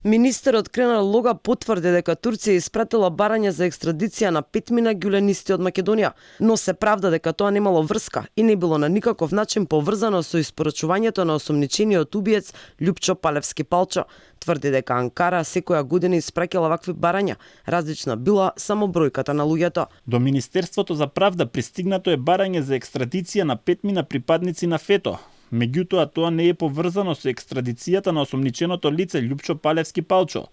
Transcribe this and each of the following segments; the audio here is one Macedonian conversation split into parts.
Министерот Кренар Лога потврди дека Турција испратила барање за екстрадиција на 5 ѓуленисти од Македонија, но се правда дека тоа немало врска и не било на никаков начин поврзано со испорачувањето на осомничениот убиец Љупчо Палевски Палчо. Тврди дека Анкара секоја година испраќала вакви барања, различна била само бројката на луѓето. До Министерството за правда пристигнато е барање за екстрадиција на 5 припадници на ФЕТО. Меѓутоа, тоа не е поврзано со екстрадицијата на осомниченото лице Љупчо Палевски Палчо.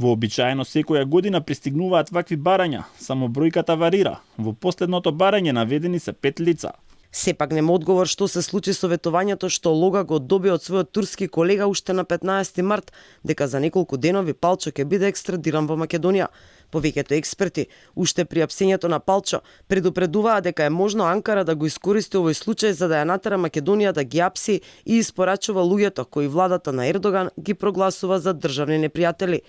Вообичаено секоја година пристигнуваат вакви барања, само бројката варира. Во последното барање наведени се 5 лица. Сепак нема одговор што се случи со ветувањето што Лога го доби од својот турски колега уште на 15 март, дека за неколку денови Палчо ќе биде екстрадиран во Македонија. Повеќето експерти, уште при апсењето на Палчо, предупредуваа дека е можно Анкара да го искористи овој случај за да ја натера Македонија да ги апси и испорачува луѓето кои владата на Ердоган ги прогласува за државни непријатели.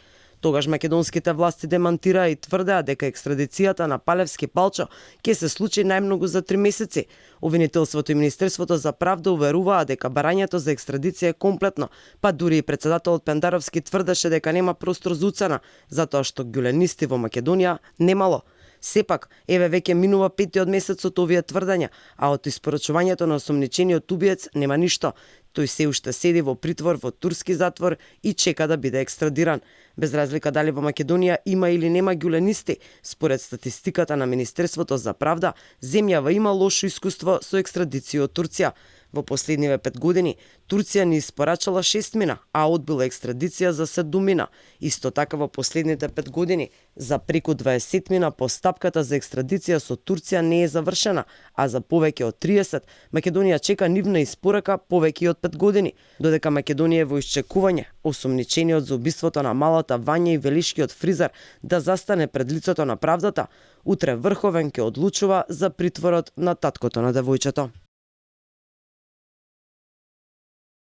Тогаш македонските власти демантираа и тврдеа дека екстрадицијата на Палевски Палчо ќе се случи најмногу за 3 месеци. Обвинителството и Министерството за правда уверуваа дека барањето за екстрадиција е комплетно, па дури и председателот Пендаровски тврдеше дека нема простор за уцена, затоа што ѓуленисти во Македонија немало. Сепак, еве веќе минува 5-тиот месец од овие тврдања, а од испорачувањето на осомничениот убиец нема ништо. Тој се уште седи во притвор во турски затвор и чека да биде екстрадиран. Без разлика дали во Македонија има или нема ѓуленисти, според статистиката на Министерството за правда, земјава има лошо искуство со екстрадиција од Турција. Во последниве 5 години Турција ни испорачала 6 а одбила екстрадиција за 7. Исто така во последните 5 години за преку 20 постапката за екстрадиција со Турција не е завршена, а за повеќе од 30 Македонија чека нивна испорака повеќе од 5 години, додека Македонија е во исчекување осомничениот за убиството на малата Вања и велишкиот фризер да застане пред лицето на правдата. Утре Врховен ќе одлучува за притворот на таткото на девојчето.